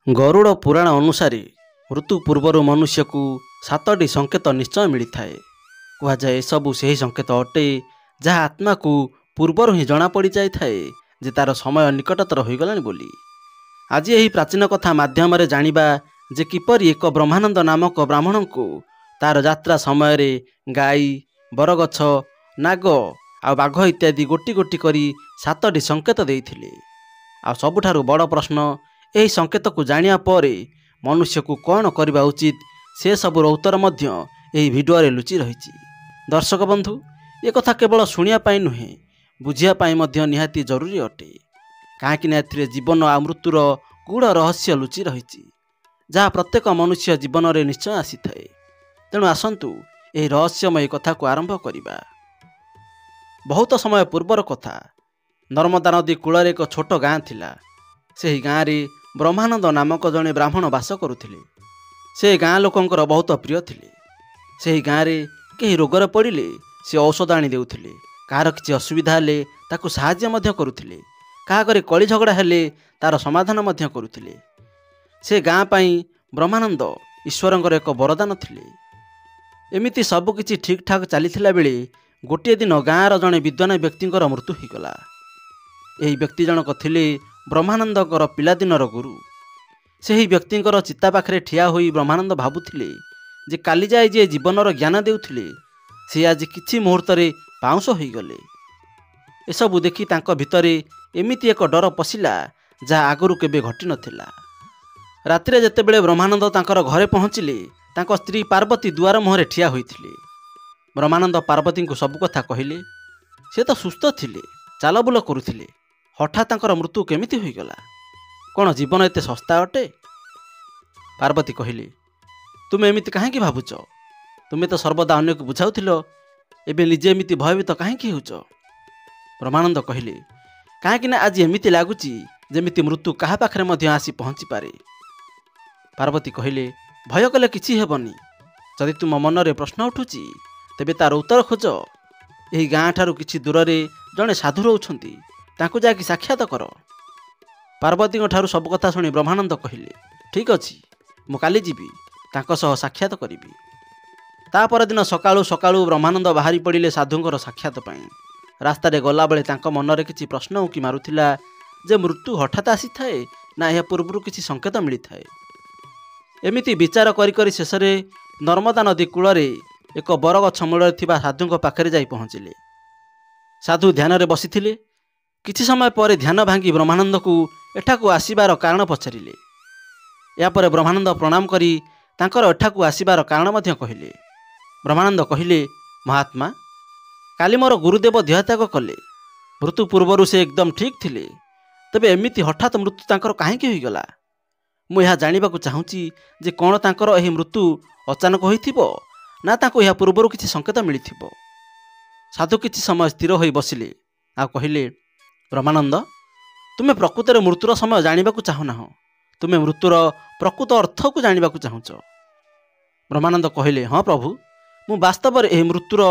ଗରୁଡ଼ ପୁରାଣ ଅନୁସାରେ ମୃତ୍ୟୁ ପୂର୍ବରୁ ମନୁଷ୍ୟକୁ 7ଟି ସଂକେତ ନିଶ୍ଚୟ ମିଳିଥାଏ। କୁହାଯାଏ ଏସବୁ ସେହି ସଂକେତ ଅଟେ ଯାହା ଆତ୍ମାକୁ ପୂର୍ବରୁ ହିଁ ଜଣାପଡ଼ିଯାଇଥାଏ ଯେ ତା'ର ସମୟ ନିକଟତର ହୋଇଗଲାଣି ବୋଲି। ଆଜି ଏହି ପ୍ରାଚୀନ କଥା ମାଧ୍ୟମରେ ଜାଣିବା ଯେ କିପରି ଏକ ବ୍ରହ୍ମାନନ୍ଦ ନାମକ ବ୍ରାହ୍ମଣଙ୍କୁ ତା'ର ଯାତ୍ରା ସମୟରେ ଗାଈ, ବରଗଛ, ନାଗ ଆଉ ବାଘ ଇତ୍ୟାଦି ଗୋଟି ଗୋଟି କରି 7ଟି ସଂକେତ ଦେଇଥିଲେ। ଆଉ ସବୁଠାରୁ ବଡ଼ ପ୍ରଶ୍ନ, ଏହି ସଂକେତକୁ ଜାଣିବା ପରେ ମନୁଷ୍ୟକୁ କ'ଣ କରିବା ଉଚିତ, ସେସବୁର ଉତ୍ତର ମଧ୍ୟ ଏହି ଭିଡ଼ିଓରେ ଲୁଚି ରହିଛି। ଦର୍ଶକ ବନ୍ଧୁ, ଏ କଥା କେବଳ ଶୁଣିବା ପାଇଁ ନୁହେଁ, ବୁଝିବା ପାଇଁ ମଧ୍ୟ ନିହାତି ଜରୁରୀ ଅଟେ। କାହିଁକିନା ଏଥିରେ ଜୀବନ ଆଉ ମୃତ୍ୟୁର ଗୂଢ଼ ରହସ୍ୟ ଲୁଚି ରହିଛି, ଯାହା ପ୍ରତ୍ୟେକ ମନୁଷ୍ୟ ଜୀବନରେ ନିଶ୍ଚୟ ଆସିଥାଏ। ତେଣୁ ଆସନ୍ତୁ ଏହି ରହସ୍ୟମୟ କଥାକୁ ଆରମ୍ଭ କରିବା। ବହୁତ ସମୟ ପୂର୍ବର କଥା, ନର୍ମଦା ନଦୀ କୂଳରେ ଏକ ଛୋଟ ଗାଁ ଥିଲା। ସେହି ଗାଁରେ ବ୍ରହ୍ମାନନ୍ଦ ନାମକ ଜଣେ ବ୍ରାହ୍ମଣ ବାସ କରୁଥିଲେ। ସେ ଗାଁ ଲୋକଙ୍କର ବହୁତ ପ୍ରିୟ ଥିଲେ। ସେହି ଗାଁରେ କେହି ରୋଗରେ ପଡ଼ିଲେ ସେ ଔଷଧ ଆଣି ଦେଉଥିଲେ। କାହାର କିଛି ଅସୁବିଧା ହେଲେ ତାକୁ ସାହାଯ୍ୟ ମଧ୍ୟ କରୁଥିଲେ। କାହା ଘରେ କଳି ଝଗଡ଼ା ହେଲେ ତା'ର ସମାଧାନ ମଧ୍ୟ କରୁଥିଲେ। ସେ ଗାଁ ପାଇଁ ବ୍ରହ୍ମାନନ୍ଦ ଈଶ୍ୱରଙ୍କର ଏକ ବରଦାନ ଥିଲେ। ଏମିତି ସବୁକିଛି ଠିକ୍ଠାକ୍ ଚାଲିଥିଲା ବେଳେ ଗୋଟିଏ ଦିନ ଗାଁର ଜଣେ ବିଦ୍ୱାନ ବ୍ୟକ୍ତିଙ୍କର ମୃତ୍ୟୁ ହୋଇଗଲା। ଏହି ବ୍ୟକ୍ତି ଜଣକ ଥିଲେ ବ୍ରହ୍ମାନନ୍ଦଙ୍କର ପିଲାଦିନର ଗୁରୁ। ସେହି ବ୍ୟକ୍ତିଙ୍କର ଚିତା ପାଖରେ ଠିଆ ହୋଇ ବ୍ରହ୍ମାନନ୍ଦ ଭାବୁଥିଲେ ଯେ କାଲି ଯାଏ ଯିଏ ଜୀବନର ଜ୍ଞାନ ଦେଉଥିଲେ, ସେ ଆଜି କିଛି ମୁହୂର୍ତ୍ତରେ ପାଉଁଶ ହୋଇଗଲେ। ଏସବୁ ଦେଖି ତାଙ୍କ ଭିତରେ ଏମିତି ଏକ ଡର ପଶିଲା ଯାହା ଆଗରୁ କେବେ ଘଟିନଥିଲା। ରାତିରେ ଯେତେବେଳେ ବ୍ରହ୍ମାନନ୍ଦ ତାଙ୍କର ଘରେ ପହଞ୍ଚିଲେ, ତାଙ୍କ ସ୍ତ୍ରୀ ପାର୍ବତୀ ଦୁଆର ମୁହଁରେ ଠିଆ ହୋଇଥିଲେ। ବ୍ରହ୍ମାନନ୍ଦ ପାର୍ବତୀଙ୍କୁ ସବୁ କଥା କହିଲେ। ସେ ତ ସୁସ୍ଥ ଥିଲେ, ଚାଲବୁଲ କରୁଥିଲେ, ହଠାତ୍ ତାଙ୍କର ମୃତ୍ୟୁ କେମିତି ହୋଇଗଲା? କ'ଣ ଜୀବନ ଏତେ ଶସ୍ତା ଅଟେ? ପାର୍ବତୀ କହିଲେ, ତୁମେ ଏମିତି କାହିଁକି ଭାବୁଛ? ତୁମେ ତ ସର୍ବଦା ଅନ୍ୟକୁ ବୁଝାଉଥିଲ, ଏବେ ନିଜେ ଏମିତି ଭୟଭୀତ କାହିଁକି ହେଉଛ? ବ୍ରହ୍ମାନନ୍ଦ କହିଲେ, କାହିଁକିନା ଆଜି ଏମିତି ଲାଗୁଛି ଯେମିତି ମୃତ୍ୟୁ କାହା ପାଖରେ ମଧ୍ୟ ଆସି ପହଞ୍ଚିପାରେ। ପାର୍ବତୀ କହିଲେ, ଭୟ କଲେ କିଛି ହେବନି। ଯଦି ତୁମ ମନରେ ପ୍ରଶ୍ନ ଉଠୁଛି ତେବେ ତାର ଉତ୍ତର ଖୋଜ। ଏହି ଗାଁ ଠାରୁ କିଛି ଦୂରରେ ଜଣେ ସାଧୁ ରହୁଛନ୍ତି, ତାଙ୍କୁ ଯାଇକି ସାକ୍ଷାତ କର। ପାର୍ବତୀଙ୍କ ଠାରୁ ସବୁ କଥା ଶୁଣି ବ୍ରହ୍ମାନନ୍ଦ କହିଲେ, ଠିକ୍ ଅଛି, ମୁଁ କାଲି ଯିବି, ତାଙ୍କ ସହ ସାକ୍ଷାତ କରିବି। ତା ପରଦିନ ସକାଳୁ ସକାଳୁ ବ୍ରହ୍ମାନନ୍ଦ ବାହାରି ପଡ଼ିଲେ ସାଧୁଙ୍କର ସାକ୍ଷାତ ପାଇଁ। ରାସ୍ତାରେ ଗଲାବେଳେ ତାଙ୍କ ମନରେ କିଛି ପ୍ରଶ୍ନ ଉଙ୍କି ମାରୁଥିଲା ଯେ ମୃତ୍ୟୁ ହଠାତ୍ ଆସିଥାଏ ନା ଏହା ପୂର୍ବରୁ କିଛି ସଂକେତ ମିଳିଥାଏ। ଏମିତି ବିଚାର କରି କରି ଶେଷରେ ନର୍ମଦା ନଦୀ କୂଳରେ ଏକ ବରଗଛ ମୂଳରେ ଥିବା ସାଧୁଙ୍କ ପାଖରେ ଯାଇ ପହଞ୍ଚିଲେ। ସାଧୁ ଧ୍ୟାନରେ ବସିଥିଲେ। କିଛି ସମୟ ପରେ ଧ୍ୟାନ ଭାଙ୍ଗି ବ୍ରହ୍ମାନନ୍ଦକୁ ଏଠାକୁ ଆସିବାର କାରଣ ପଚାରିଲେ। ଏହାପରେ ବ୍ରହ୍ମାନନ୍ଦ ପ୍ରଣାମ କରି ତାଙ୍କର ଏଠାକୁ ଆସିବାର କାରଣ ମଧ୍ୟ କହିଲେ। ବ୍ରହ୍ମାନନ୍ଦ କହିଲେ, ମହାତ୍ମା, କାଲି ମୋର ଗୁରୁଦେବ ଦେହତ୍ୟାଗ କଲେ। ମୃତ୍ୟୁ ପୂର୍ବରୁ ସେ ଏକଦମ ଠିକ୍ ଥିଲେ। ତେବେ ଏମିତି ହଠାତ୍ ମୃତ୍ୟୁ ତାଙ୍କର କାହିଁକି ହୋଇଗଲା? ମୁଁ ଏହା ଜାଣିବାକୁ ଚାହୁଁଛି ଯେ କ'ଣ ତାଙ୍କର ଏହି ମୃତ୍ୟୁ ଅଚାନକ ହୋଇଥିବ ନା ତାଙ୍କୁ ଏହା ପୂର୍ବରୁ କିଛି ସଂକେତ ମିଳିଥିବ? ସାଧୁ କିଛି ସମୟ ସ୍ଥିର ହୋଇ ବସିଲେ ଆଉ କହିଲେ, ବ୍ରହ୍ମାନନ୍ଦ, ତୁମେ ପ୍ରକୃତରେ ମୃତ୍ୟୁର ସମୟ ଜାଣିବାକୁ ଚାହୁଁନାହଁ, ତୁମେ ମୃତ୍ୟୁର ପ୍ରକୃତ ଅର୍ଥକୁ ଜାଣିବାକୁ ଚାହୁଁଛ। ବ୍ରହ୍ମାନନ୍ଦ କହିଲେ, ହଁ ପ୍ରଭୁ, ମୁଁ ବାସ୍ତବରେ ଏହି ମୃତ୍ୟୁର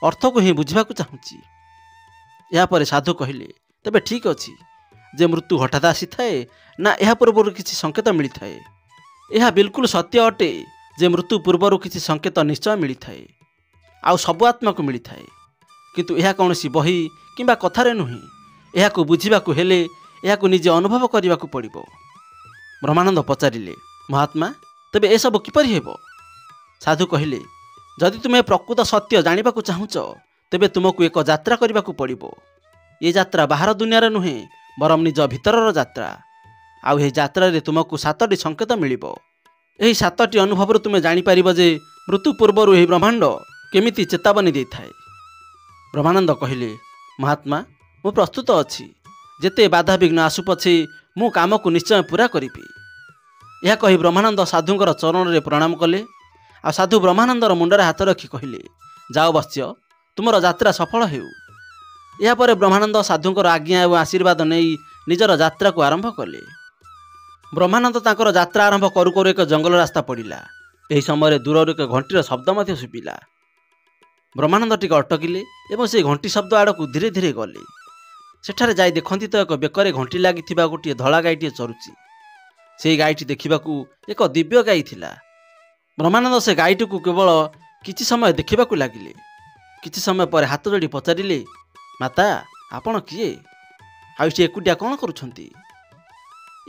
ଅର୍ଥକୁ ହିଁ ବୁଝିବାକୁ ଚାହୁଁଛି। ଏହାପରେ ସାଧୁ କହିଲେ, ତେବେ ଠିକ୍ ଅଛି, ଯେ ମୃତ୍ୟୁ ହଠାତ୍ ଆସିଥାଏ ନା ଏହା ପୂର୍ବରୁ କିଛି ସଂକେତ ମିଳିଥାଏ? ଏହା ବିଲକୁଲ ସତ୍ୟ ଅଟେ ଯେ ମୃତ୍ୟୁ ପୂର୍ବରୁ କିଛି ସଂକେତ ନିଶ୍ଚୟ ମିଳିଥାଏ, ଆଉ ସବୁ ଆତ୍ମାକୁ ମିଳିଥାଏ। କିନ୍ତୁ ଏହା କୌଣସି ବହି କିମ୍ବା କଥାରେ ନୁହେଁ। ଏହାକୁ ବୁଝିବାକୁ ହେଲେ ଏହାକୁ ନିଜେ ଅନୁଭବ କରିବାକୁ ପଡ଼ିବ। ବ୍ରହ୍ମାନନ୍ଦ ପଚାରିଲେ, ମହାତ୍ମା, ତେବେ ଏସବୁ କିପରି ହେବ? ସାଧୁ କହିଲେ, ଯଦି ତୁମେ ପ୍ରକୃତ ସତ୍ୟ ଜାଣିବାକୁ ଚାହୁଁଛ ତେବେ ତୁମକୁ ଏକ ଯାତ୍ରା କରିବାକୁ ପଡ଼ିବ। ଏ ଯାତ୍ରା ବାହାର ଦୁନିଆରେ ନୁହେଁ, ବରଂ ନିଜ ଭିତରର ଯାତ୍ରା। ଆଉ ଏହି ଯାତ୍ରାରେ ତୁମକୁ 7ଟି ସଂକେତ ମିଳିବ। ଏହି 7ଟି ଅନୁଭବରୁ ତୁମେ ଜାଣିପାରିବ ଯେ ମୃତ୍ୟୁ ପୂର୍ବରୁ ଏହି ବ୍ରହ୍ମାଣ୍ଡ କେମିତି ଚେତାବନୀ ଦେଇଥାଏ। ବ୍ରହ୍ମାନନ୍ଦ କହିଲେ, ମହାତ୍ମା, ମୁଁ ପ୍ରସ୍ତୁତ ଅଛି। ଯେତେ ବାଧାବିଘ୍ନ ଆସୁ ପଛେ ମୁଁ କାମକୁ ନିଶ୍ଚୟ ପୂରା କରିବି। ଏହା କହି ବ୍ରହ୍ମାନନ୍ଦ ସାଧୁଙ୍କର ଚରଣରେ ପ୍ରଣାମ କଲେ। ଆଉ ସାଧୁ ବ୍ରହ୍ମାନନ୍ଦର ମୁଣ୍ଡରେ ହାତ ରଖି କହିଲେ, ଯାଅ ବତ୍ସ୍ୟ, ତୁମର ଯାତ୍ରା ସଫଳ ହେଉ। ଏହାପରେ ବ୍ରହ୍ମାନନ୍ଦ ସାଧୁଙ୍କର ଆଜ୍ଞା ଏବଂ ଆଶୀର୍ବାଦ ନେଇ ନିଜର ଯାତ୍ରାକୁ ଆରମ୍ଭ କଲେ। ବ୍ରହ୍ମାନନ୍ଦ ତାଙ୍କର ଯାତ୍ରା ଆରମ୍ଭ କରୁ କରୁ ଏକ ଜଙ୍ଗଲ ରାସ୍ତା ପଡ଼ିଲା। ଏହି ସମୟରେ ଦୂରରୁ ଏକ ଘଣ୍ଟିର ଶବ୍ଦ ମଧ୍ୟ ଶୁଭିଲା। ବ୍ରହ୍ମାନନ୍ଦ ଟିକେ ଅଟକିଲେ ଏବଂ ସେହି ଘଣ୍ଟି ଶବ୍ଦ ଆଡ଼କୁ ଧୀରେ ଧୀରେ ଗଲେ। ସେଠାରେ ଯାଇ ଦେଖନ୍ତି ତ ଏକ ବେକରେ ଘଣ୍ଟି ଲାଗିଥିବା ଗୋଟିଏ ଧଳା ଗାଈଟିଏ ଚରୁଛି। ସେଇ ଗାଈଟି ଦେଖିବାକୁ ଏକ ଦିବ୍ୟ ଗାଈ ଥିଲା। ବ୍ରହ୍ମାନନ୍ଦ ସେ ଗାଈଟିକୁ କେବଳ କିଛି ସମୟ ଦେଖିବାକୁ ଲାଗିଲେ। କିଛି ସମୟ ପରେ ହାତ ଯୋଡ଼ି ପଚାରିଲେ, ମାତା, ଆପଣ କିଏ ଆଉ ସେ ଏକୁଟିଆ କ'ଣ କରୁଛନ୍ତି?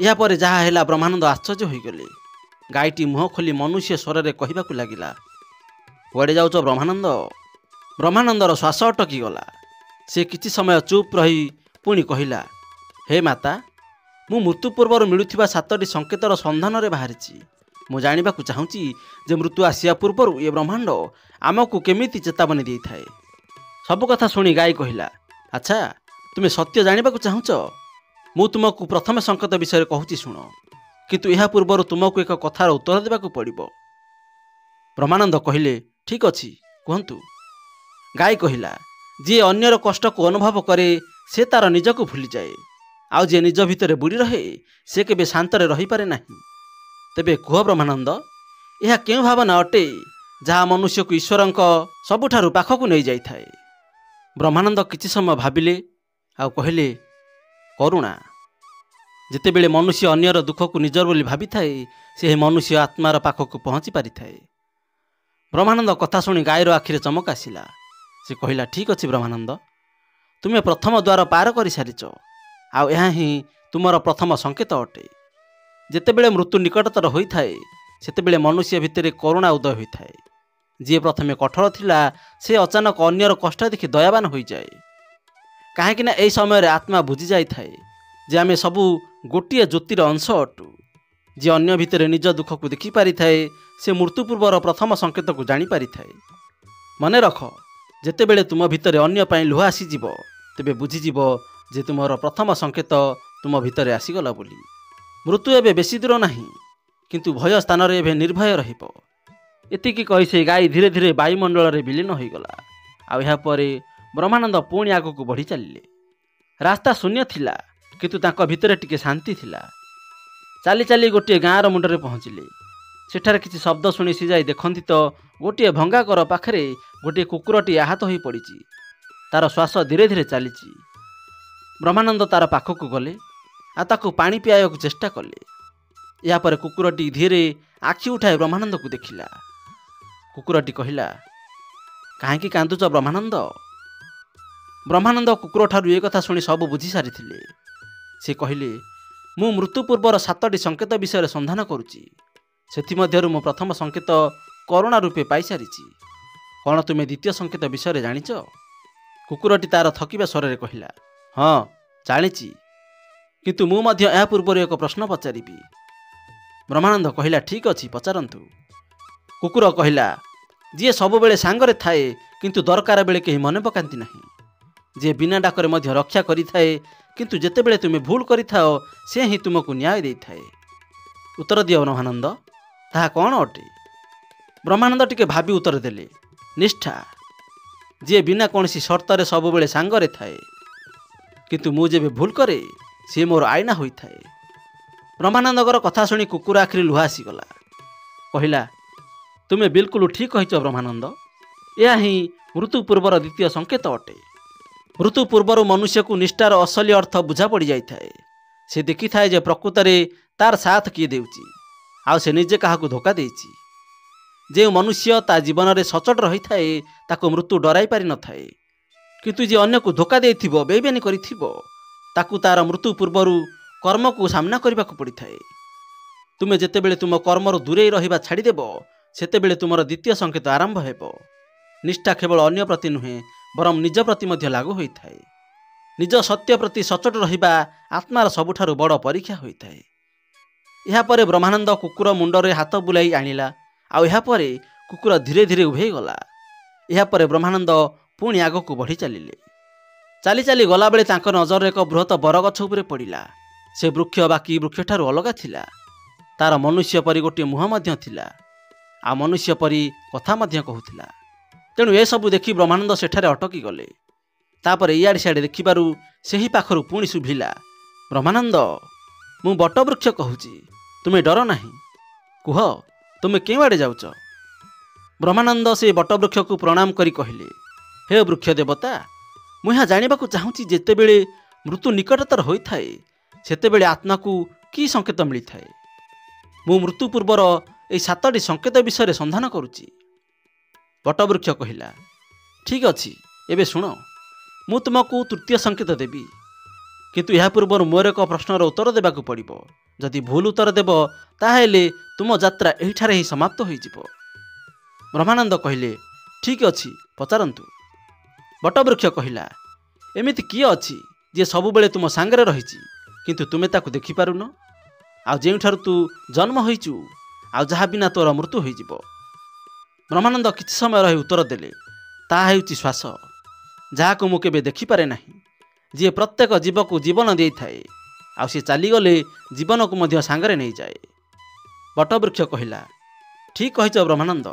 ଏହାପରେ ଯାହା ହେଲା ବ୍ରହ୍ମାନନ୍ଦ ଆଶ୍ଚର୍ଯ୍ୟ ହୋଇଗଲେ। ଗାଈଟି ମୁହଁ ଖୋଲି ମନୁଷ୍ୟ ସ୍ୱରରେ କହିବାକୁ ଲାଗିଲା, କୁଆଡ଼େ ଯାଉଛ ବ୍ରହ୍ମାନନ୍ଦ? ବ୍ରହ୍ମାନନ୍ଦର ଶ୍ୱାସ ଅଟକିଗଲା। ସେ କିଛି ସମୟ ଚୁପ୍ ରହି ପୁଣି କହିଲା, ହେ ମାତା, ମୁଁ ମୃତ୍ୟୁ ପୂର୍ବରୁ ମିଳୁଥିବା 7ଟି ସଂକେତର ସନ୍ଧାନରେ ବାହାରିଛି। ମୁଁ ଜାଣିବାକୁ ଚାହୁଁଛି ଯେ ମୃତ୍ୟୁ ଆସିବା ପୂର୍ବରୁ ଏ ବ୍ରହ୍ମାଣ୍ଡ ଆମକୁ କେମିତି ଚେତାବନୀ ଦେଇଥାଏ। ସବୁ କଥା ଶୁଣି ଗାଈ କହିଲା, ଆଚ୍ଛା, ତୁମେ ସତ୍ୟ ଜାଣିବାକୁ ଚାହୁଁଛ? ମୁଁ ତୁମକୁ ପ୍ରଥମ ସଂକେତ ବିଷୟରେ କହୁଛି, ଶୁଣ। କିନ୍ତୁ ଏହା ପୂର୍ବରୁ ତୁମକୁ ଏକ କଥାର ଉତ୍ତର ଦେବାକୁ ପଡ଼ିବ। ବ୍ରହ୍ମାନନ୍ଦ କହିଲେ, ଠିକ୍ ଅଛି, କୁହନ୍ତୁ। ଗାଈ କହିଲା, ଯିଏ ଅନ୍ୟର କଷ୍ଟକୁ ଅନୁଭବ କରେ ସେ ତାର ନିଜକୁ ଭୁଲିଯାଏ, ଆଉ ଯିଏ ନିଜ ଭିତରେ ବୁଡ଼ି ରହେ ସେ କେବେ ଶାନ୍ତରେ ରହିପାରେ ନାହିଁ। ତେବେ କୁହ ବ୍ରହ୍ମାନନ୍ଦ, ଏହା କେଉଁ ଭାବନା ଅଟେ ଯାହା ମନୁଷ୍ୟକୁ ଈଶ୍ୱରଙ୍କ ସବୁଠାରୁ ପାଖକୁ ନେଇଯାଇଥାଏ? ବ୍ରହ୍ମାନନ୍ଦ କିଛି ସମୟ ଭାବିଲେ ଆଉ କହିଲେ, କରୁଣା। ଯେତେବେଳେ ମନୁଷ୍ୟ ଅନ୍ୟର ଦୁଃଖକୁ ନିଜର ବୋଲି ଭାବିଥାଏ, ସେ ମନୁଷ୍ୟ ଆତ୍ମାର ପାଖକୁ ପହଞ୍ଚି ପାରିଥାଏ। ବ୍ରହ୍ମାନନ୍ଦ କଥା ଶୁଣି ଗାଈର ଆଖିରେ ଚମକ ଆସିଲା। ସେ କହିଲା, ଠିକ୍ ଅଛି ବ୍ରହ୍ମାନନ୍ଦ, ତୁମେ ପ୍ରଥମ ଦ୍ୱାର ପାର କରିସାରିଛ, ଆଉ ଏହା ହିଁ ତୁମର ପ୍ରଥମ ସଂକେତ ଅଟେ। ଯେତେବେଳେ ମୃତ୍ୟୁ ନିକଟତର ହୋଇଥାଏ, ସେତେବେଳେ ମନୁଷ୍ୟ ଭିତରେ କରୁଣା ଉଦୟ ହୋଇଥାଏ। ଯିଏ ପ୍ରଥମେ କଠୋର ଥିଲା, ସେ ଅଚାନକ ଅନ୍ୟର କଷ୍ଟ ଦେଖି ଦୟାବାନ ହୋଇଯାଏ। କାହିଁକିନା ଏହି ସମୟରେ ଆତ୍ମା ବୁଝି ଯାଇଥାଏ ଯେ ଆମେ ସବୁ ଗୋଟିଏ ଜ୍ୟୋତିର ଅଂଶ ଅଟୁ। ଯିଏ ଅନ୍ୟ ଭିତରେ ନିଜ ଦୁଃଖକୁ ଦେଖିପାରିଥାଏ, ସେ ମୃତ୍ୟୁ ପୂର୍ବର ପ୍ରଥମ ସଂକେତକୁ ଜାଣିପାରିଥାଏ। ମନେ ରଖ, ଯେତେବେଳେ ତୁମ ଭିତରେ ଅନ୍ୟ ପାଇଁ ଲୁହ ଆସିଯିବ, ତେବେ ବୁଝିଯିବ ଯେ ତୁମର ପ୍ରଥମ ସଂକେତ ତୁମ ଭିତରେ ଆସିଗଲା ବୋଲି। ମୃତ୍ୟୁ ଏବେ ବେଶୀ ଦୂର ନାହିଁ, କିନ୍ତୁ ଭୟ ସ୍ଥାନରେ ଏବେ ନିର୍ଭୟ ରହିବ। ଏତିକି କହି ସେ ଗାଈ ଧୀରେ ଧୀରେ ବାୟୁମଣ୍ଡଳରେ ବିଲୀନ ହୋଇଗଲା। ଆଉ ଏହାପରେ ବ୍ରହ୍ମାନନ୍ଦ ପୁଣି ଆଗକୁ ବଢ଼ି ଚାଲିଲେ। ରାସ୍ତା ଶୂନ୍ୟ ଥିଲା, କିନ୍ତୁ ତାଙ୍କ ଭିତରେ ଟିକେ ଶାନ୍ତି ଥିଲା। ଚାଲି ଚାଲି ଗୋଟିଏ ଗାଁର ମୁଣ୍ଡରେ ପହଞ୍ଚିଲେ। ସେଠାରେ କିଛି ଶବ୍ଦ ଶୁଣି ସେ ଯାଇ ଦେଖନ୍ତି ତ ଗୋଟିଏ ଭଙ୍ଗା ଘର ପାଖରେ ଗୋଟିଏ କୁକୁରଟି ଆହତ ହୋଇ ପଡ଼ିଛି। ତାର ଶ୍ୱାସ ଧୀରେ ଧୀରେ ଚାଲିଛି। ବ୍ରହ୍ମାନନ୍ଦ ତାର ପାଖକୁ ଗଲେ ଆଉ ତାକୁ ପାଣି ପିଆଇବାକୁ ଚେଷ୍ଟା କଲେ। ଏହାପରେ କୁକୁରଟି ଧୀରେ ଆଖି ଉଠାଇ ବ୍ରହ୍ମାନନ୍ଦକୁ ଦେଖିଲା। କୁକୁରଟି କହିଲା, କାହିଁକି କାନ୍ଦୁଛ ବ୍ରହ୍ମାନନ୍ଦ? ବ୍ରହ୍ମାନନ୍ଦ କୁକୁରଠାରୁ ଏ କଥା ଶୁଣି ସବୁ ବୁଝି ସାରିଥିଲେ। ସେ କହିଲେ, ମୁଁ ମୃତ୍ୟୁ ପୂର୍ବର 7ଟି ସଂକେତ ବିଷୟରେ ସନ୍ଧାନ କରୁଛି। ସେଥିମଧ୍ୟରୁ ମୁଁ ପ୍ରଥମ ସଂକେତ କରୁଣା ରୂପେ ପାଇସାରିଛି। କ'ଣ ତୁମେ ଦ୍ୱିତୀୟ ସଂକେତ ବିଷୟରେ ଜାଣିଛ? କୁକୁରଟି ତାର ଥକିବା ସ୍ୱରରେ କହିଲା, ହଁ ଜାଣିଛି, କିନ୍ତୁ ମୁଁ ମଧ୍ୟ ଏହା ପୂର୍ବରୁ ଏକ ପ୍ରଶ୍ନ ପଚାରିବି। ବ୍ରହ୍ମାନନ୍ଦ କହିଲା, ଠିକ୍ ଅଛି, ପଚାରନ୍ତୁ। କୁକୁର କହିଲା, ଯିଏ ସବୁବେଳେ ସାଙ୍ଗରେ ଥାଏ କିନ୍ତୁ ଦରକାର ବେଳେ କେହି ମନେ ପକାନ୍ତି ନାହିଁ, ଯିଏ ବିନା ଡାକରେ ମଧ୍ୟ ରକ୍ଷା କରିଥାଏ, କିନ୍ତୁ ଯେତେବେଳେ ତୁମେ ଭୁଲ କରିଥାଅ ସେ ହିଁ ତୁମକୁ ନ୍ୟାୟ ଦେଇଥାଏ। ଉତ୍ତର ଦିଅ ବ୍ରହ୍ମାନନ୍ଦ, ତାହା କ'ଣ ଅଟେ? ବ୍ରହ୍ମାନନ୍ଦ ଟିକେ ଭାବି ଉତ୍ତର ଦେଲେ, ନିଷ୍ଠା। ଯିଏ ବିନା କୌଣସି ସର୍ତ୍ତରେ ସବୁବେଳେ ସାଙ୍ଗରେ ଥାଏ, କିନ୍ତୁ ମୁଁ ଯେବେ ଭୁଲ କରେ ସିଏ ମୋର ଆଇନା ହୋଇଥାଏ। ବ୍ରହ୍ମାନନ୍ଦଙ୍କର କଥା ଶୁଣି କୁକୁର ଆଖିରେ ଲୁହ ଆସିଗଲା। କହିଲା, ତୁମେ ବିଲକୁଲ ଠିକ୍ କହିଛ ବ୍ରହ୍ମାନନ୍ଦ, ଏହା ହିଁ ମୃତ୍ୟୁ ପୂର୍ବର ଦ୍ୱିତୀୟ ସଂକେତ ଅଟେ। ମୃତ୍ୟୁ ପୂର୍ବରୁ ମନୁଷ୍ୟକୁ ନିଷ୍ଠାର ଅସଲି ଅର୍ଥ ବୁଝା ପଡ଼ିଯାଇଥାଏ। ସେ ଦେଖିଥାଏ ଯେ ପ୍ରକୃତରେ ତାର ସାଥ କିଏ ଦେଉଛି, ଆଉ ସେ ନିଜେ କାହାକୁ ଧୋକା ଦେଇଛି। ଯେଉଁ ମନୁଷ୍ୟ ତା ଜୀବନରେ ସଚୋଟ ରହିଥାଏ ତାକୁ ମୃତ୍ୟୁ ଡରାଇ ପାରିନଥାଏ, କିନ୍ତୁ ଯିଏ ଅନ୍ୟକୁ ଧୋକା ଦେଇଥିବ, ବେଇମାନି କରିଥିବ, ତାକୁ ତାର ମୃତ୍ୟୁ ପୂର୍ବରୁ କର୍ମକୁ ସାମ୍ନା କରିବାକୁ ପଡ଼ିଥାଏ। ତୁମେ ଯେତେବେଳେ ତୁମ କର୍ମରୁ ଦୂରେଇ ରହିବା ଛାଡ଼ିଦେବ, ସେତେବେଳେ ତୁମର ଦ୍ୱିତୀୟ ସଂକେତ ଆରମ୍ଭ ହେବ। ନିଷ୍ଠା କେବଳ ଅନ୍ୟ ପ୍ରତି ନୁହେଁ, ବରଂ ନିଜ ପ୍ରତି ମଧ୍ୟ ଲାଗୁ ହୋଇଥାଏ। ନିଜ ସତ୍ୟ ପ୍ରତି ସଚୋଟ ରହିବା ଆତ୍ମାର ସବୁଠାରୁ ବଡ଼ ପରୀକ୍ଷା ହୋଇଥାଏ। ଏହାପରେ ବ୍ରହ୍ମାନନ୍ଦ କୁକୁର ମୁଣ୍ଡରେ ହାତ ବୁଲାଇ ଆଣିଲା, ଆଉ ଏହାପରେ କୁକୁର ଧୀରେ ଧୀରେ ଉଭେଇଗଲା। ଏହାପରେ ବ୍ରହ୍ମାନନ୍ଦ ପୁଣି ଆଗକୁ ବଢ଼ି ଚାଲିଲେ। ଚାଲି ଚାଲି ଗଲାବେଳେ ତାଙ୍କ ନଜରରେ ଏକ ବୃହତ ବରଗଛ ଉପରେ ପଡ଼ିଲା। ସେ ବୃକ୍ଷ ବାକି ବୃକ୍ଷଠାରୁ ଅଲଗା ଥିଲା। ତାର ମନୁଷ୍ୟ ପରି ଗୋଟିଏ ମୁହଁ ମଧ୍ୟ ଥିଲା, ଆଉ ମନୁଷ୍ୟ ପରି କଥା ମଧ୍ୟ କହୁଥିଲା। ତେଣୁ ଏସବୁ ଦେଖି ବ୍ରହ୍ମାନନ୍ଦ ସେଠାରେ ଅଟକି ଗଲେ। ତାପରେ ଇଆଡ଼େ ସିଆଡ଼େ ଦେଖିବାରୁ ସେହି ପାଖରୁ ପୁଣି ଶୁଭିଲା, ବ୍ରହ୍ମାନନ୍ଦ, ମୁଁ ବଟବୃକ୍ଷ କହୁଛି, ତୁମେ ଡର ନାହିଁ, କୁହ ତୁମେ କେଉଁଆଡ଼େ ଯାଉଛ? ବ୍ରହ୍ମାନନ୍ଦ ସେ ବଟବୃକ୍ଷକୁ ପ୍ରଣାମ କରି କହିଲେ, ହେ ବୃକ୍ଷ ଦେବତା, ମୁଁ ଏହା ଜାଣିବାକୁ ଚାହୁଁଛି, ଯେତେବେଳେ ମୃତ୍ୟୁ ନିକଟତର ହୋଇଥାଏ ସେତେବେଳେ ଆତ୍ମାକୁ କି ସଂକେତ ମିଳିଥାଏ? ମୁଁ ମୃତ୍ୟୁ ପୂର୍ବର ଏହି 7ଟି ସଂକେତ ବିଷୟରେ ସନ୍ଧାନ କରୁଛି। ବଟବୃକ୍ଷ କହିଲା, ଠିକ୍ ଅଛି, ଏବେ ଶୁଣ, ମୁଁ ତୁମକୁ ତୃତୀୟ ସଂକେତ ଦେବି, କିନ୍ତୁ ଏହା ପୂର୍ବରୁ ମୋର ଏକ ପ୍ରଶ୍ନର ଉତ୍ତର ଦେବାକୁ ପଡ଼ିବ। ଯଦି ଭୁଲ ଉତ୍ତର ଦେବ ତାହେଲେ ତୁମ ଯାତ୍ରା ଏହିଠାରେ ହିଁ ସମାପ୍ତ ହୋଇଯିବ। ବ୍ରହ୍ମାନନ୍ଦ କହିଲେ, ଠିକ୍ ଅଛି, ପଚାରନ୍ତୁ। ବଟବୃକ୍ଷ କହିଲା, ଏମିତି କିଏ ଅଛି ଯିଏ ସବୁବେଳେ ତୁମ ସାଙ୍ଗରେ ରହିଛି, କିନ୍ତୁ ତୁମେ ତାକୁ ଦେଖିପାରୁନ, ଆଉ ଯେଉଁଠାରୁ ତୁ ଜନ୍ମ ହୋଇଛୁ, ଆଉ ଯାହା ବିନା ତୋର ମୃତ୍ୟୁ ହୋଇଯିବ? ବ୍ରହ୍ମାନନ୍ଦ କିଛି ସମୟ ରହି ଉତ୍ତର ଦେଲେ, ତାହା ହେଉଛି ଶ୍ୱାସ, ଯାହାକୁ ମୁଁ କେବେ ଦେଖିପାରେ ନାହିଁ, ଯିଏ ପ୍ରତ୍ୟେକ ଜୀବକୁ ଜୀବନ ଦେଇଥାଏ, ଆଉ ସେ ଚାଲିଗଲେ ଜୀବନକୁ ମଧ୍ୟ ସାଙ୍ଗରେ ନେଇଯାଏ। ବଟବୃକ୍ଷ କହିଲା, ଠିକ୍ କହିଛ ବ୍ରହ୍ମାନନ୍ଦ,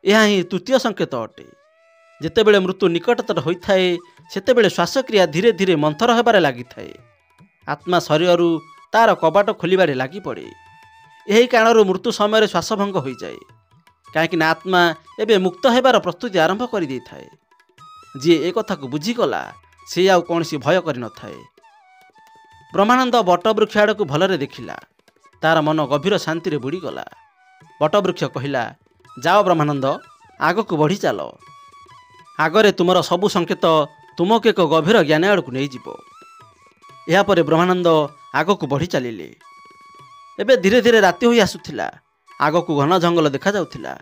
ଏହା ହିଁ ତୃତୀୟ ସଂକେତ ଅଟେ। ଯେତେବେଳେ ମୃତ୍ୟୁ ନିକଟତର ହୋଇଥାଏ, ସେତେବେଳେ ଶ୍ୱାସକ୍ରିୟା ଧୀରେ ଧୀରେ ମନ୍ଥର ହେବାରେ ଲାଗିଥାଏ। ଆତ୍ମା ଶରୀରରୁ ତାର କବାଟ ଖୋଲିବାରେ ଲାଗିପଡ଼େ। ଏହି କାରଣରୁ ମୃତ୍ୟୁ ସମୟରେ ଶ୍ୱାସଭଙ୍ଗ ହୋଇଯାଏ, କାହିଁକିନା ଆତ୍ମା ଏବେ ମୁକ୍ତ ହେବାର ପ୍ରସ୍ତୁତି ଆରମ୍ଭ କରିଦେଇଥାଏ। ଯିଏ ଏ କଥାକୁ ବୁଝିଗଲା, ସେ ଆଉ କୌଣସି ଭୟ କରିନଥାଏ। ବ୍ରହ୍ମାନନ୍ଦ ବଟବୃକ୍ଷ ଆଡ଼କୁ ଭଲରେ ଦେଖିଲା। ତାର ମନ ଗଭୀର ଶାନ୍ତିରେ ବୁଡ଼ିଗଲା। ବଟବୃକ୍ଷ କହିଲା, ଯାଅ ବ୍ରହ୍ମାନନ୍ଦ, ଆଗକୁ ବଢ଼ି ଚାଲ। ଆଗରେ ତୁମର ସବୁ ସଂକେତ ତୁମକୁ ଏକ ଗଭୀର ଜ୍ଞାନ ଆଡ଼କୁ ନେଇଯିବ। ଏହାପରେ ବ୍ରହ୍ମାନନ୍ଦ ଆଗକୁ ବଢ଼ି ଚାଲିଲେ। ଏବେ ଧୀରେ ଧୀରେ ରାତି ହୋଇ ଆସୁଥିଲା। ଆଗକୁ ଘନ ଜଙ୍ଗଲ ଦେଖାଯାଉଥିଲା।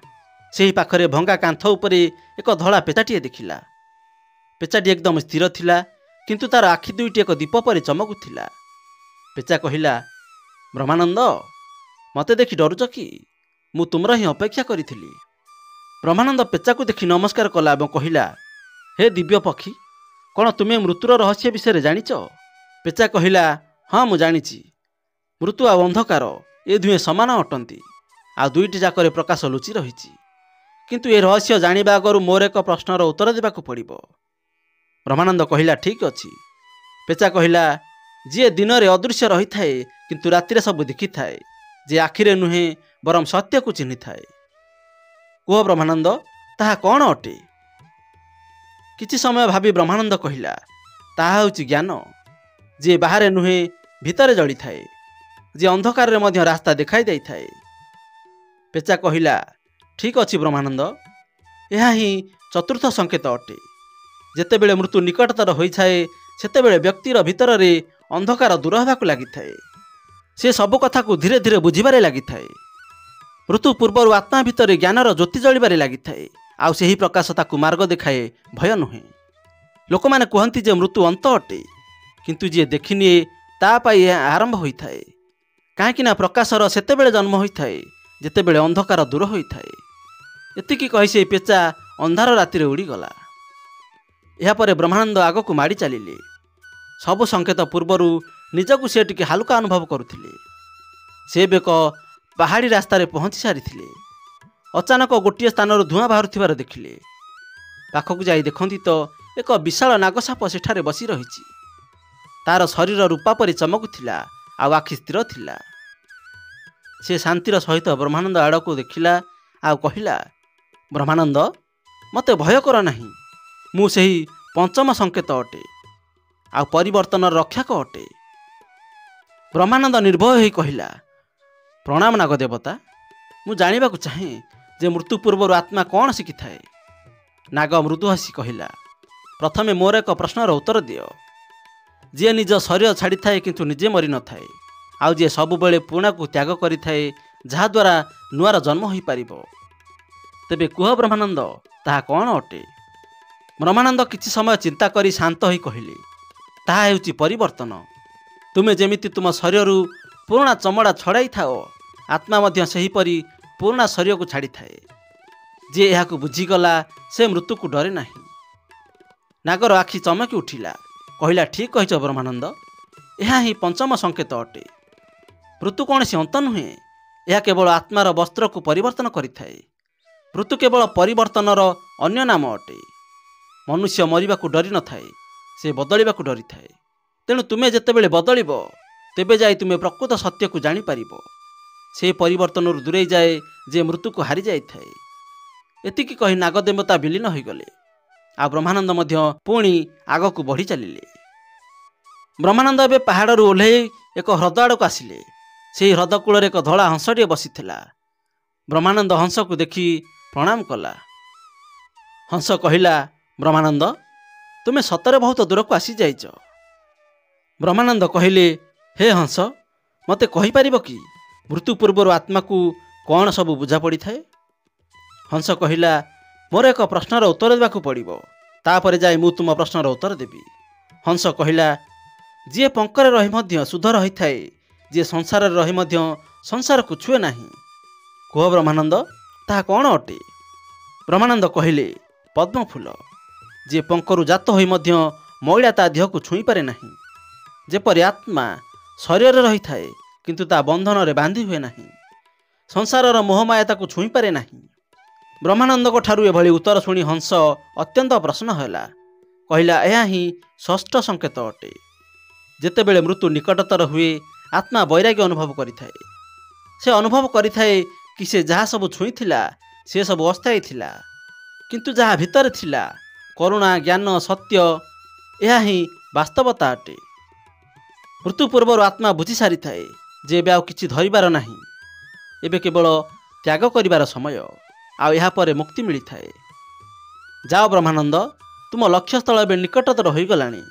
ସେହି ପାଖରେ ଭଙ୍ଗା କାନ୍ଥ ଉପରେ ଏକ ଧଳା ପେଚାଟିଏ ଦେଖିଲା। ପେଚାଟି ଏକଦମ ସ୍ଥିର ଥିଲା, କିନ୍ତୁ ତାର ଆଖି ଦୁଇଟି ଏକ ଦୀପ ପରି ଚମକୁଥିଲା। ପେଚା କହିଲା, ବ୍ରହ୍ମାନନ୍ଦ, ମୋତେ ଦେଖି ଡରୁଛ କି? ମୁଁ ତୁମର ହିଁ ଅପେକ୍ଷା କରିଥିଲି। ବ୍ରହ୍ମାନନ୍ଦ ପେଚାକୁ ଦେଖି ନମସ୍କାର କଲା ଏବଂ କହିଲା, ହେ ଦିବ୍ୟ ପକ୍ଷୀ, କ'ଣ ତୁମେ ମୃତ୍ୟୁର ରହସ୍ୟ ବିଷୟରେ ଜାଣିଛ? ପେଚା କହିଲା, ହଁ, ମୁଁ ଜାଣିଛି। ମୃତ୍ୟୁ ଆଉ ଅନ୍ଧକାର ଏ ଦୁହେଁ ସମାନ ଅଟନ୍ତି, ଆଉ ଦୁଇଟି ଯାକରେ ପ୍ରକାଶ ଲୁଚି ରହିଛି। କିନ୍ତୁ ଏ ରହସ୍ୟ ଜାଣିବା ଆଗରୁ ମୋର ଏକ ପ୍ରଶ୍ନର ଉତ୍ତର ଦେବାକୁ ପଡ଼ିବ। ବ୍ରହ୍ମାନନ୍ଦ କହିଲା, ଠିକ୍ ଅଛି। ପେଚା କହିଲା, ଯିଏ ଦିନରେ ଅଦୃଶ୍ୟ ରହିଥାଏ କିନ୍ତୁ ରାତିରେ ସବୁ ଦେଖିଥାଏ, ଯିଏ ଆଖିରେ ନୁହେଁ ବରଂ ସତ୍ୟକୁ ଚିହ୍ନିଥାଏ, କୁହ ବ୍ରହ୍ମାନନ୍ଦ, ତାହା କ'ଣ ଅଟେ? କିଛି ସମୟ ଭାବି ବ୍ରହ୍ମାନନ୍ଦ କହିଲା, ତାହା ହେଉଛି ଜ୍ଞାନ, ଯିଏ ବାହାରେ ନୁହେଁ ଭିତରେ ଜଳିଥାଏ, ଯିଏ ଅନ୍ଧକାରରେ ମଧ୍ୟ ରାସ୍ତା ଦେଖାଇ ଦେଇଥାଏ। ପେଚା କହିଲା, ଠିକ୍ ଅଛି ବ୍ରହ୍ମାନନ୍ଦ, ଏହା ହିଁ ଚତୁର୍ଥ ସଂକେତ ଅଟେ। ଯେତେବେଳେ ମୃତ୍ୟୁ ନିକଟତର ହୋଇଥାଏ, ସେତେବେଳେ ବ୍ୟକ୍ତିର ଭିତରରେ ଅନ୍ଧକାର ଦୂର ହେବାକୁ ଲାଗିଥାଏ। ସେ ସବୁ କଥାକୁ ଧୀରେ ଧୀରେ ବୁଝିବାରେ ଲାଗିଥାଏ। ମୃତ୍ୟୁ ପୂର୍ବରୁ ଆତ୍ମା ଭିତରେ ଜ୍ଞାନର ଜ୍ୟୋତି ଜଳିବାରେ ଲାଗିଥାଏ, ଆଉ ସେହି ପ୍ରକାଶ ତାକୁ ମାର୍ଗ ଦେଖାଏ, ଭୟ ନୁହେଁ। ଲୋକମାନେ କୁହନ୍ତି ଯେ ମୃତ୍ୟୁ ଅନ୍ତ ଅଟେ, କିନ୍ତୁ ଯିଏ ଦେଖିନିଏ ତା ପାଇଁ ଏହା ଆରମ୍ଭ ହୋଇଥାଏ। କାହିଁକିନା ପ୍ରକାଶର ସେତେବେଳେ ଜନ୍ମ ହୋଇଥାଏ ଯେତେବେଳେ ଅନ୍ଧକାର ଦୂର ହୋଇଥାଏ। ଏତିକି କହି ସେ ପେଚା ଅନ୍ଧାର ରାତିରେ ଉଡ଼ିଗଲା। ଏହାପରେ ବ୍ରହ୍ମାନନ୍ଦ ଆଗକୁ ମାଡ଼ି ଚାଲିଲେ। ସବୁ ସଂକେତ ପୂର୍ବରୁ ନିଜକୁ ସେ ଟିକେ ହାଲୁକା ଅନୁଭବ କରୁଥିଲେ। ସେ ଏବେ ଏକ ପାହାଡ଼ି ରାସ୍ତାରେ ପହଞ୍ଚି ସାରିଥିଲେ। ଅଚାନକ ଗୋଟିଏ ସ୍ଥାନରୁ ଧୂଆଁ ବାହାରୁଥିବାର ଦେଖିଲେ। ପାଖକୁ ଯାଇ ଦେଖନ୍ତି ତ ଏକ ବିଶାଳ ନାଗସାପ ସେଠାରେ ବସି ରହିଛି। ତାର ଶରୀର ରୂପା ପରି ଚମକୁଥିଲା ଆଉ ଆଖି ସ୍ଥିର ଥିଲା। ସେ ଶାନ୍ତିର ସହିତ ବ୍ରହ୍ମାନନ୍ଦ ଆଡ଼କୁ ଦେଖିଲା ଆଉ କହିଲା, ବ୍ରହ୍ମାନନ୍ଦ, ମୋତେ ଭୟ କର ନାହିଁ। ମୁଁ ସେହି ପଞ୍ଚମ ସଂକେତ ଅଟେ ଆଉ ପରିବର୍ତ୍ତନର ରକ୍ଷକ ଅଟେ। ବ୍ରହ୍ମାନନ୍ଦ ନିର୍ଭୟ ହୋଇ କହିଲା, ପ୍ରଣାମ ନାଗଦେବତା, ମୁଁ ଜାଣିବାକୁ ଚାହେଁ ଯେ ମୃତ୍ୟୁ ପୂର୍ବରୁ ଆତ୍ମା କ'ଣ ଶିଖିଥାଏ? ନାଗ ମୃଦୁ ହସି କହିଲା, ପ୍ରଥମେ ମୋର ଏକ ପ୍ରଶ୍ନର ଉତ୍ତର ଦିଅ। ଯିଏ ନିଜ ଶରୀର ଛାଡ଼ିଥାଏ କିନ୍ତୁ ନିଜେ ମରିନଥାଏ, ଆଉ ଯିଏ ସବୁବେଳେ ପୁରୁଣାକୁ ତ୍ୟାଗ କରିଥାଏ ଯାହାଦ୍ୱାରା ନୂଆର ଜନ୍ମ ହୋଇପାରିବ, ତେବେ କୁହ ବ୍ରହ୍ମାନନ୍ଦ, ତାହା କ'ଣ ଅଟେ? ବ୍ରହ୍ମାନନ୍ଦ କିଛି ସମୟ ଚିନ୍ତା କରି ଶାନ୍ତ ହୋଇ କହିଲେ, ତାହା ହେଉଛି ପରିବର୍ତ୍ତନ। ତୁମେ ଯେମିତି ତୁମ ଶରୀରରୁ ପୁରୁଣା ଚମଡ଼ା ଛଡ଼ାଇଥାଅ, ଆତ୍ମା ମଧ୍ୟ ସେହିପରି ପୁରୁଣା ଶରୀରକୁ ଛାଡ଼ିଥାଏ। ଯିଏ ଏହାକୁ ବୁଝିଗଲା ସେ ମୃତ୍ୟୁକୁ ଡରେ ନାହିଁ। ନାଗର ଆଖି ଚମକି ଉଠିଲା, କହିଲା, ଠିକ୍ କହିଛ ବ୍ରହ୍ମାନନ୍ଦ, ଏହା ହିଁ ପଞ୍ଚମ ସଂକେତ ଅଟେ। ମୃତ୍ୟୁ କୌଣସି ଅନ୍ତ ନୁହେଁ, ଏହା କେବଳ ଆତ୍ମାର ବସ୍ତ୍ରକୁ ପରିବର୍ତ୍ତନ କରିଥାଏ। ମୃତ୍ୟୁ କେବଳ ପରିବର୍ତ୍ତନର ଅନ୍ୟ ନାମ ଅଟେ। ମନୁଷ୍ୟ ମରିବାକୁ ଡରି ନଥାଏ, ସେ ବଦଳିବାକୁ ଡରିଥାଏ। ତେଣୁ ତୁମେ ଯେତେବେଳେ ବଦଳିବ, ତେବେ ଯାଇ ତୁମେ ପ୍ରକୃତ ସତ୍ୟକୁ ଜାଣିପାରିବ। ସେ ପରିବର୍ତ୍ତନରୁ ଦୂରେଇ ଯାଏ ଯେ ମୃତ୍ୟୁକୁ ହାରି ଯାଇଥାଏ। ଏତିକି କହି ନାଗଦେବତା ବିଲୀନ ହୋଇଗଲେ, ଆଉ ବ୍ରହ୍ମାନନ୍ଦ ମଧ୍ୟ ପୁଣି ଆଗକୁ ବଢ଼ି ଚାଲିଲେ। ବ୍ରହ୍ମାନନ୍ଦ ଏବେ ପାହାଡ଼ରୁ ଓହ୍ଲେଇ ଏକ ହ୍ରଦ ଆଡ଼କୁ ଆସିଲେ। ସେହି ହ୍ରଦ କୂଳରେ ଏକ ଧଳା ହଂସଟିଏ ବସିଥିଲା। ବ୍ରହ୍ମାନନ୍ଦ ହଂସକୁ ଦେଖି ପ୍ରଣାମ କଲା। ହଂସ କହିଲା, ବ୍ରହ୍ମାନନ୍ଦ, ତୁମେ ସତରେ ବହୁତ ଦୂରକୁ ଆସିଯାଇଛ। ବ୍ରହ୍ମାନନ୍ଦ କହିଲେ, ହେ ହଂସ, ମୋତେ କହିପାରିବ କି ମୃତ୍ୟୁ ପୂର୍ବରୁ ଆତ୍ମାକୁ କ'ଣ ସବୁ ବୁଝା ପଡ଼ିଥାଏ? ହଂସ କହିଲା, ମୋର ଏକ ପ୍ରଶ୍ନର ଉତ୍ତର ଦେବାକୁ ପଡ଼ିବ, ତାପରେ ଯାଇ ମୁଁ ତୁମ ପ୍ରଶ୍ନର ଉତ୍ତର ଦେବି। ହଂସ କହିଲା, ଯିଏ ପଙ୍କରେ ରହି ମଧ୍ୟ ଶୁଦ୍ଧ ରହିଥାଏ, ଯିଏ ସଂସାରରେ ରହି ମଧ୍ୟ ସଂସାରକୁ ଛୁଏଁ ନାହିଁ, କୁହ ବ୍ରହ୍ମାନନ୍ଦ, ତାହା କ'ଣ ଅଟେ? ବ୍ରହ୍ମାନନ୍ଦ କହିଲେ, ପଦ୍ମଫୁଲ, ଯିଏ ପଙ୍କରୁ ଜାତ ହୋଇ ମଧ୍ୟ ମଇଳା ତା ଦେହକୁ ଛୁଇଁପାରେ ନାହିଁ। ଯେପରି ଆତ୍ମା ଶରୀରରେ ରହିଥାଏ, କିନ୍ତୁ ତା ବନ୍ଧନରେ ବାନ୍ଧି ହୁଏ ନାହିଁ, ସଂସାରର ମୋହମାୟା ତାକୁ ଛୁଇଁପାରେ ନାହିଁ। ବ୍ରହ୍ମାନନ୍ଦଙ୍କ ଠାରୁ ଏଭଳି ଉତ୍ତର ଶୁଣି ହଂସ ଅତ୍ୟନ୍ତ ପ୍ରସନ୍ନ ହେଲା। କହିଲା, ଏହା ହିଁ ଷଷ୍ଠ ସଂକେତ ଅଟେ। ଯେତେବେଳେ ମୃତ୍ୟୁ ନିକଟତର ହୁଏ, ଆତ୍ମା ବୈରାଗ୍ୟ ଅନୁଭବ କରିଥାଏ। ସେ ଅନୁଭବ କରିଥାଏ କି ସେ ଯାହା ସବୁ ଛୁଇଁଥିଲା ସେ ସବୁ ଅସ୍ଥାୟୀ ଥିଲା, କିନ୍ତୁ ଯାହା ଭିତରେ ଥିଲା କରୁଣା, ଜ୍ଞାନ, ସତ୍ୟ, ଏହା ହିଁ ବାସ୍ତବତା ଅଟେ। ମୃତ୍ୟୁ ପୂର୍ବରୁ ଆତ୍ମା ବୁଝି ସାରିଥାଏ ଯେ ଏବେ ଆଉ କିଛି ଧରିବାର ନାହିଁ, ଏବେ କେବଳ ତ୍ୟାଗ କରିବାର ସମୟ, ଆଉ ଏହାପରେ ମୁକ୍ତି ମିଳିଥାଏ। ଯାଅ ବ୍ରହ୍ମାନନ୍ଦ, ତୁମ ଲକ୍ଷ୍ୟସ୍ଥଳ ଏବେ ନିକଟତର ହୋଇଗଲାଣି,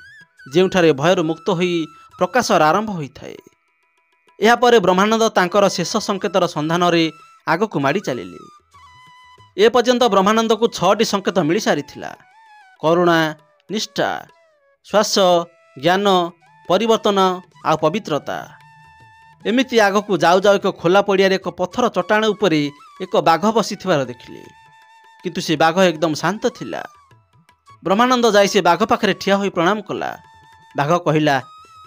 ଯେଉଁଠାରେ ଭୟରୁ ମୁକ୍ତ ହୋଇ ପ୍ରକାଶର ଆରମ୍ଭ ହୋଇଥାଏ। ଏହାପରେ ବ୍ରହ୍ମାନନ୍ଦ ତାଙ୍କର ଶେଷ ସଂକେତର ସନ୍ଧାନରେ ଆଗକୁ ମାଡ଼ି ଚାଲିଲେ। ଏପର୍ଯ୍ୟନ୍ତ ବ୍ରହ୍ମାନନ୍ଦକୁ 6ଟି ସଂକେତ ମିଳିସାରିଥିଲା: କରୁଣା, ନିଷ୍ଠା, ଶ୍ୱାସ, ଜ୍ଞାନ, ପରିବର୍ତ୍ତନ ଆଉ ପବିତ୍ରତା। ଏମିତି ଆଗକୁ ଯାଉ ଯାଉ ଏକ ଖୋଲା ପଡ଼ିଆରେ ଏକ ପଥର ଚଟାଣ ଉପରେ ଏକ ବାଘ ବସିଥିବାର ଦେଖିଲେ। କିନ୍ତୁ ସେ ବାଘ ଏକଦମ ଶାନ୍ତ ଥିଲା। ବ୍ରହ୍ମାନନ୍ଦ ଯାଇ ସେ ବାଘ ପାଖରେ ଠିଆ ହୋଇ ପ୍ରଣାମ କଲା। ବାଘ କହିଲା,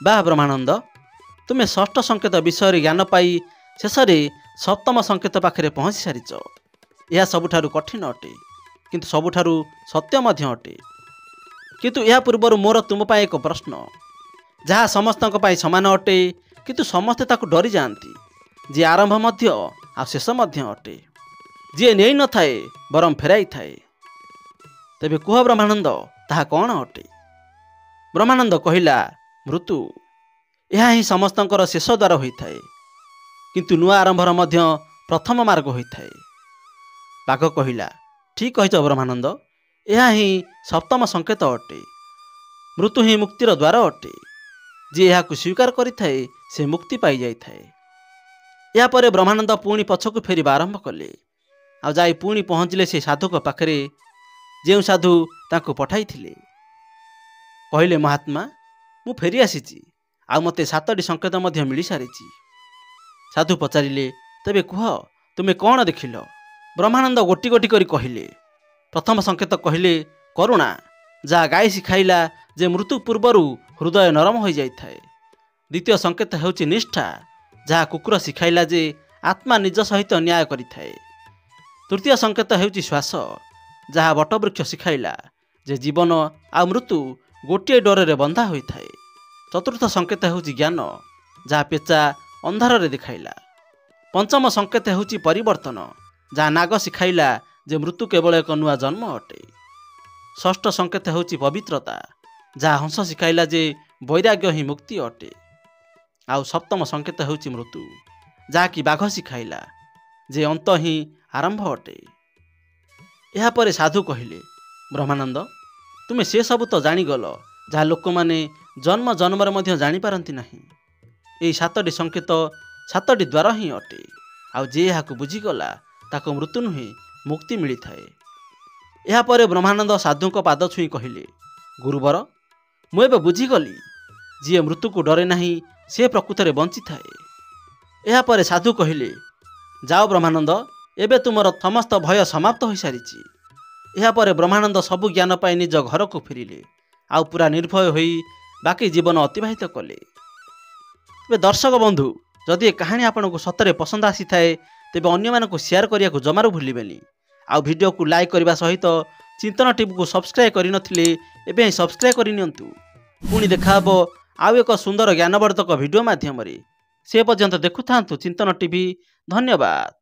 ବାଃ ବ୍ରହ୍ମାନନ୍ଦ, ତୁମେ ଷଷ୍ଠ ସଂକେତ ବିଷୟରେ ଜ୍ଞାନ ପାଇ ଶେଷରେ ସପ୍ତମ ସଂକେତ ପାଖରେ ପହଞ୍ଚି ସାରିଛ। ଏହା ସବୁଠାରୁ କଠିନ ଅଟେ, କିନ୍ତୁ ସବୁଠାରୁ ସତ୍ୟ ମଧ୍ୟ ଅଟେ। କିନ୍ତୁ ଏହା ପୂର୍ବରୁ ମୋର ତୁମ ପାଇଁ ଏକ ପ୍ରଶ୍ନ, ଯାହା ସମସ୍ତଙ୍କ ପାଇଁ ସମାନ ଅଟେ, କିନ୍ତୁ ସମସ୍ତେ ତାକୁ ଡରିଯାଆନ୍ତି, ଯିଏ ଆରମ୍ଭ ମଧ୍ୟ ଆଉ ଶେଷ ମଧ୍ୟ ଅଟେ, ଯିଏ ନେଇନଥାଏ ବରଂ ଫେରାଇଥାଏ। ତେବେ କୁହ ବ୍ରହ୍ମାନନ୍ଦ, ତାହା କ'ଣ ଅଟେ? ବ୍ରହ୍ମାନନ୍ଦ କହିଲା, ମୃତ୍ୟୁ। ଏହା ହିଁ ସମସ୍ତଙ୍କର ଶେଷ ଦ୍ୱାର ହୋଇଥାଏ, କିନ୍ତୁ ନୂଆ ଆରମ୍ଭର ମଧ୍ୟ ପ୍ରଥମ ମାର୍ଗ ହୋଇଥାଏ। ବାଘ କହିଲା, ଠିକ୍ କହିଛ ବ୍ରହ୍ମାନନ୍ଦ, ଏହା ହିଁ ସପ୍ତମ ସଂକେତ ଅଟେ। ମୃତ୍ୟୁ ହିଁ ମୁକ୍ତିର ଦ୍ୱାର ଅଟେ। ଯିଏ ଏହାକୁ ସ୍ୱୀକାର କରିଥାଏ ସେ ମୁକ୍ତି ପାଇଯାଇଥାଏ। ଏହାପରେ ବ୍ରହ୍ମାନନ୍ଦ ପୁଣି ପଛକୁ ଫେରିବା ଆରମ୍ଭ କଲେ, ଆଉ ଯାଇ ପୁଣି ପହଞ୍ଚିଲେ ସେ ସାଧୁଙ୍କ ପାଖରେ, ଯେଉଁ ସାଧୁ ତାଙ୍କୁ ପଠାଇଥିଲେ। କହିଲେ, ମହାତ୍ମା, ମୁଁ ଫେରି ଆସିଛି, ଆଉ ମୋତେ 7ଟି ସଂକେତ ମଧ୍ୟ ମିଳିସାରିଛି। ସାଧୁ ପଚାରିଲେ, ତେବେ କୁହ ତୁମେ କ'ଣ ଦେଖିଲ? ବ୍ରହ୍ମାନନ୍ଦ ଗୋଟି ଗୋଟି କରି କହିଲେ। ପ୍ରଥମ ସଂକେତ କହିଲେ କରୁଣା, ଯାହା ଗାଈ ଶିଖାଇଲା ଯେ ମୃତ୍ୟୁ ପୂର୍ବରୁ ହୃଦୟ ନରମ ହୋଇଯାଇଥାଏ। ଦ୍ୱିତୀୟ ସଂକେତ ହେଉଛି ନିଷ୍ଠା, ଯାହା କୁକୁର ଶିଖାଇଲା ଯେ ଆତ୍ମା ନିଜ ସହିତ ନ୍ୟାୟ କରିଥାଏ। ତୃତୀୟ ସଂକେତ ହେଉଛି ଶ୍ୱାସ, ଯାହା ବଟବୃକ୍ଷ ଶିଖାଇଲା ଯେ ଜୀବନ ଆଉ ମୃତ୍ୟୁ ଗୋଟିଏ ଡୋରରେ ବନ୍ଧା ହୋଇଥାଏ। ଚତୁର୍ଥ ସଂକେତ ହେଉଛି ଜ୍ଞାନ, ଯାହା ପେଚା ଅନ୍ଧାରରେ ଦେଖାଇଲା। ପଞ୍ଚମ ସଂକେତ ହେଉଛି ପରିବର୍ତ୍ତନ, ଯାହା ନାଗ ଶିଖାଇଲା ଯେ ମୃତ୍ୟୁ କେବଳ ଏକ ନୂଆ ଜନ୍ମ ଅଟେ। ଷଷ୍ଠ ସଂକେତ ହେଉଛି ପବିତ୍ରତା, ଯାହା ହଂସ ଶିଖାଇଲା ଯେ ବୈରାଗ୍ୟ ହିଁ ମୁକ୍ତି ଅଟେ। ଆଉ ସପ୍ତମ ସଂକେତ ହେଉଛି ମୃତ୍ୟୁ, ଯାହାକି ବାଘ ଶିଖାଇଲା ଯେ ଅନ୍ତ ହିଁ ଆରମ୍ଭ ଅଟେ। ଏହାପରେ ସାଧୁ କହିଲେ, ବ୍ରହ୍ମାନନ୍ଦ, ତୁମେ ସେସବୁ ତ ଜାଣିଗଲ ଯାହା ଲୋକମାନେ ଜନ୍ମ ଜନ୍ମରେ ମଧ୍ୟ ଜାଣିପାରନ୍ତି ନାହିଁ। ଏହି 7ଟି ସଂକେତ 7ଟି ଦ୍ୱାର ହିଁ ଅଟେ, ଆଉ ଯିଏ ଏହାକୁ ବୁଝିଗଲା ତାକୁ ମୃତ୍ୟୁ ନୁହେଁ ମୁକ୍ତି ମିଳିଥାଏ। ଏହାପରେ ବ୍ରହ୍ମାନନ୍ଦ ସାଧୁଙ୍କ ପାଦ ଛୁଇଁ କହିଲେ, ଗୁରୁବର, ମୁଁ ଏବେ ବୁଝିଗଲି, ଯିଏ ମୃତ୍ୟୁକୁ ଡରେ ନାହିଁ ସେ ପ୍ରକୃତରେ ବଞ୍ଚିଥାଏ। ଏହାପରେ ସାଧୁ କହିଲେ, ଯାଅ ବ୍ରହ୍ମାନନ୍ଦ, ଏବେ ତୁମର ସମସ୍ତ ଭୟ ସମାପ୍ତ ହୋଇସାରିଛି। ଏହାପରେ ବ୍ରହ୍ମାନନ୍ଦ ସବୁ ଜ୍ଞାନ ପାଇ ନିଜ ଘରକୁ ଫେରିଲେ, ଆଉ ପୁରା ନିର୍ଭୟ ହୋଇ ବାକି ଜୀବନ ଅତିବାହିତ କଲେ। ତେବେ ଦର୍ଶକ ବନ୍ଧୁ, ଯଦି ଏ କାହାଣୀ ଆପଣଙ୍କୁ ସତରେ ପସନ୍ଦ ଆସିଥାଏ, ତେବେ ଅନ୍ୟମାନଙ୍କୁ ସେୟାର କରିବାକୁ ଜମାରୁ ଭୁଲିବେନି। ଆଉ ଭିଡ଼ିଓକୁ ଲାଇକ୍ କରିବା ସହିତ ଚିନ୍ତନ ଟିଭିକୁ ସବସ୍କ୍ରାଇବ୍ କରିନଥିଲେ ଏବେ ହିଁ ସବସ୍କ୍ରାଇବ୍ କରିନିଅନ୍ତୁ। ପୁଣି ଦେଖାହେବ ଆଉ ଏକ ସୁନ୍ଦର ଜ୍ଞାନବର୍ଦ୍ଧକ ଭିଡ଼ିଓ ମାଧ୍ୟମରେ। ସେ ପର୍ଯ୍ୟନ୍ତ ଦେଖୁଥାନ୍ତୁ ଚିନ୍ତନ ଟିଭି। ଧନ୍ୟବାଦ।